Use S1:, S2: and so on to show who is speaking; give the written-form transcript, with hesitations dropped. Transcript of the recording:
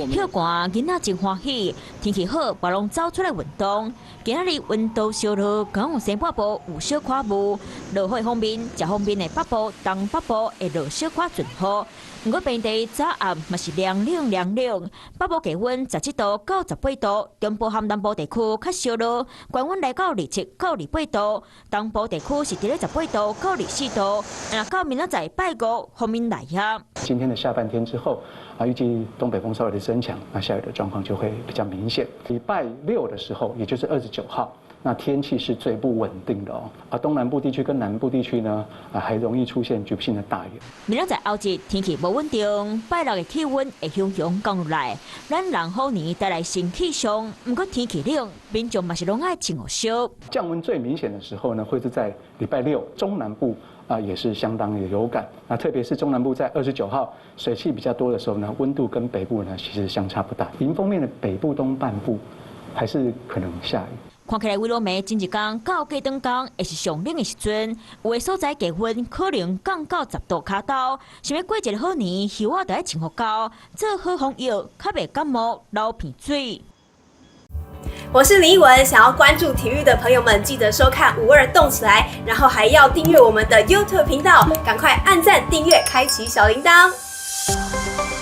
S1: 歇寒，囡仔真歡喜，天氣好，嘛攏走出來運動。今仔日溫度燒熱，剛有西半部有小可霧。落雨方面，食方便的北部、東北部會落小可陣雨。毋過平地早暗嘛是涼冷涼冷，北部低溫17度到18度，中部和南部地區較燒熱，高溫來到27到28度，東部地區是佇咧18度到24度。若到明仔載拜五，鋒面來啊。
S2: 今天的下半天之後，啊，預計東北風稍微的增強，那下雨的狀況就會比較明顯。禮拜六的時候，也就是29號，那天氣是最不穩定的哦。啊，東南部地區跟南部地區呢，啊，還容易出現局部性的大雨。
S1: 明仔載後日天氣無穩定，拜六的氣溫會雄雄降落來，咱人虎年帶來新氣象。毋過天氣冷，民眾嘛是攏愛穿予燒。
S2: 降溫最明顯的時候呢，會是在禮拜六，中南部啊也是相當的有感。那特別是中南部在29號水汽比較多的時候呢，溫度跟北部呢其實相差不大。迎風面的北部東半部還是可能下雨。
S1: 看起來，微露暝前一工到過轉工會是上冷的時陣，有的所在低溫可能降到10度跤頭。想欲過一个好年，袖仔著愛穿予夠，做好防疫，較袂感冒流鼻水。
S3: 我是林奕文，想要關注體育的朋友們，記得收看五二動起來，然後還要訂閱我們的 YouTube 頻道，趕快按讚、訂閱、開啟小鈴鐺。